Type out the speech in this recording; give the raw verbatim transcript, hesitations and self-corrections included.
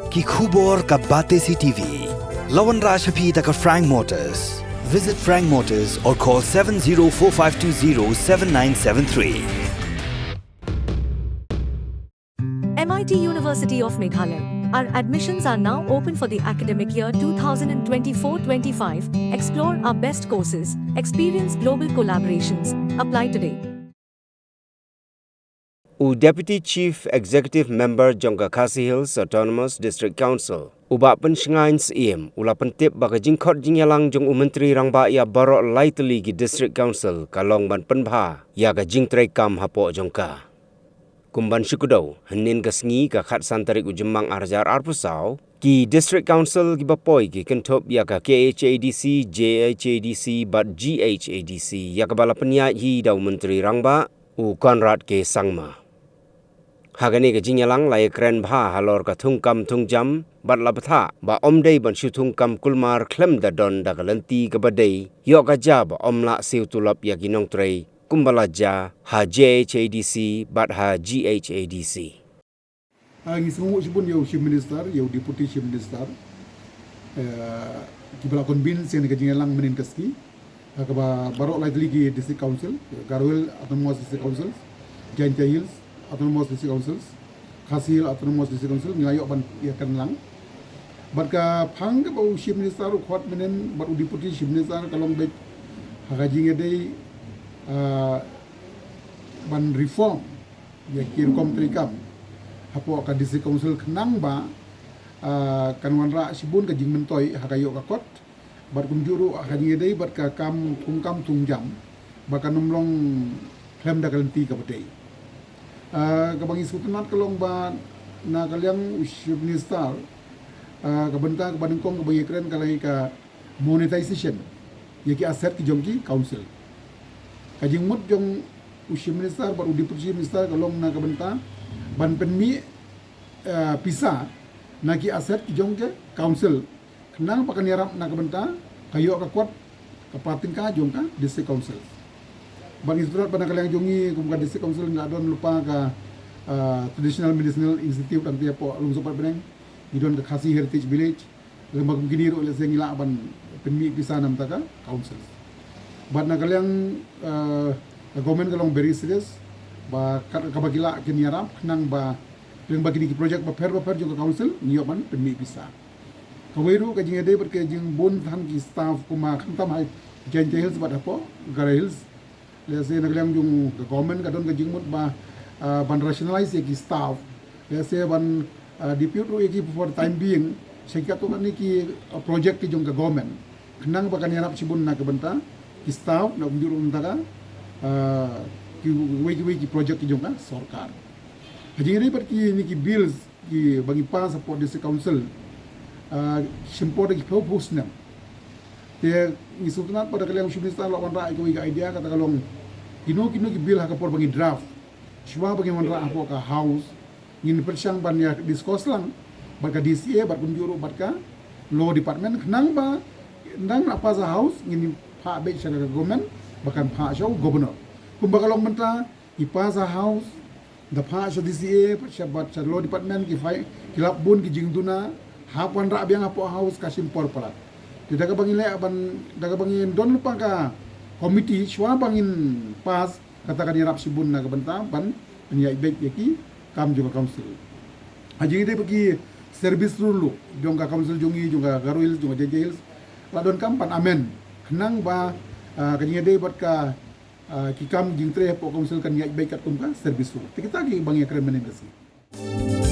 Ki khubor ka Batesi T V. La wanrah sha phi da ka Frank Motors. Visit Frank Motors or call seven zero four five two zero seven nine seven three. M I T University of Meghalaya. Our admissions are now open for the academic year two thousand twenty-four twenty-five. Explore our best courses, experience global collaborations. Apply today. U Deputy Chief Executive Member jong ka Khasi Hills Autonomous District Council, u Bah Pynshngain Syiem, u la pyntip ba ka jingkhot jingïalang jong u Myntri Rangbah ïa baroh lai tylli ki District Council ka long ban pynbha ïa ka jingtreikam hapoh jong ka. Kum ban shu kdew, hynnin ka sngi ka khatsan tarik u Jymmang ar hajar arphew saw, ki District Council kiba poi ki kynthup ïa ka K H A D C, J H A D C bad G H A D C, ïa kaba la pynïaid hi da u Myntri Rangbah, u Conrad K Sangma. Ha kane ka jingïalang la ïakren bha halor ka thungkam thungjam bad la bthah ba ym dei ban shu thungkam kulmar khlem da don da ka lynti kaba dei, ïoh ka jia ba ym lah siew tulop ïa ki nongtrei kumba la jia ha J H A D C bad ha G H A D C. Ah, ngi sngewnguh shibun ïa u Chief Minister, ïa u Deputy Chief Minister, eh, kiba la convince ïa kane ka jingïalang mynnin ka sngi. Ha kaba baroh lai tylli ki District Council, Garo Hills Autonomous District Council, Jaintia Hills Autonomous District Council, Khasi Hills Autonomous District Council, ngi la ïoh ban ïakren lang. Bad ka phang kaba u Chief Minister u khot mynnin bad u Deputy Chief Minister ka long beit ha ka jingïadei, ah, ban reform ïa ki rukom treikam hapoh ka District Council khnang ba, ah, kan wanrah shibun ka jingmyntoi ha ka ïoh ka kot. Bad kumjuh ruh ha ka jingïadei bad ka kam thungkam thungjam ba kan ym long khlem da ka lynti kaba dei. Ah, kaba ngi sngewtynnat ka long ba na ka liang u Chief Minister, ah, ka bynta kaba nyngkong kaba ngi kren ka long ka monetization ïa ki asset ki jong ki council. Ka jingmut jong u Chief Minister bad u Deputy Chief Minister ka long na ka bynta ban pynmih, ah, pisa na ki asset ki jong ki council khnang ba kan ïarap na ka bynta ka ïoh ka kot ka pathynka jong ka District Council. Bad ngi sngewthuh ba na ka liang jong ngi kum ka District Council ngi la don lypa ka, ah, Traditional Medicinal Institute hangtei hapoh Lungsuk Pait Bneng, ngi don ka Khasi Heritage Village, lem bad kum kine ruh lehse ngi lah ban pynmih pisa na ka bynta ka council. Bad na ka liang, ah, ka government ka long very serious ba kat kaba ki lah kin ïarap khnang ba lyngba kine ki project bapher bapher jong ka council ngi ïoh ban pynmih pisa. Kawei ruh ka jingïadei bad ka jingbun than ki staff kumba khamtam ha Jaintia Hills bad hapoh Garo Hills. Lehse na ka liang jong ka government ka don ka jingmut ba, ah, ban rationalize ïa ki staff. Lehse ban, ah, depute ruh ïa ki for the time being sha ki katto katne ki, ah, project ki jong ka government. Khnang ba kan ïarap shibun na ka bynta ki staff, na kumjuh ruh na ka bynta ka, ah, kiwei kiwei ki project ki jong ka sorkar. Ha jingïadei bad kine ki bills kiba ngi pass hapoh District Council, ah, shim por da ki phew phew snem. Te ngi sngewtynnat ba da ka liang u Chief Minister u la wanrah ïa kawei ka idea, kata ka long kino kino ki bill ha ka por ba ngi draft, shuwa ba ngi wanrah hapoh ka House, ngin pyrshang ban ïa discuss lang bad ka D C A bad kumjuh ruh bad ka Law Department khnang ba ynda la pass ha House ngin phah beit sha ka government ba kan phah sha u Governor. Kumba ka long mynta, ngi pass ha House, da phah sha D C A, sha bad sha Law Department, ki file, ki lap bun ki jingduna, hap wanrah biang hapoh House ka shim por palat. Te da kaba ngi leh ban, da kaba ngi don lypa ka committee, shuwa ba ngin pass, kata kan ïarap shibun na ka bynta ban pynïaid beit ïa ki kam jong ka council. Ha jingïadei bad ki service rule ruh jong ka council jong ngi, jong ka Garo Hills, jong ka Jaintia Hills, la donkam ban amend khnang ba, ah, ka jingïadei bad ka, ah, ki kam jingtrei hapoh council kan ïaid beit katkum ka service rule. Te kita kiba ngi ïakren mynne ka sngi.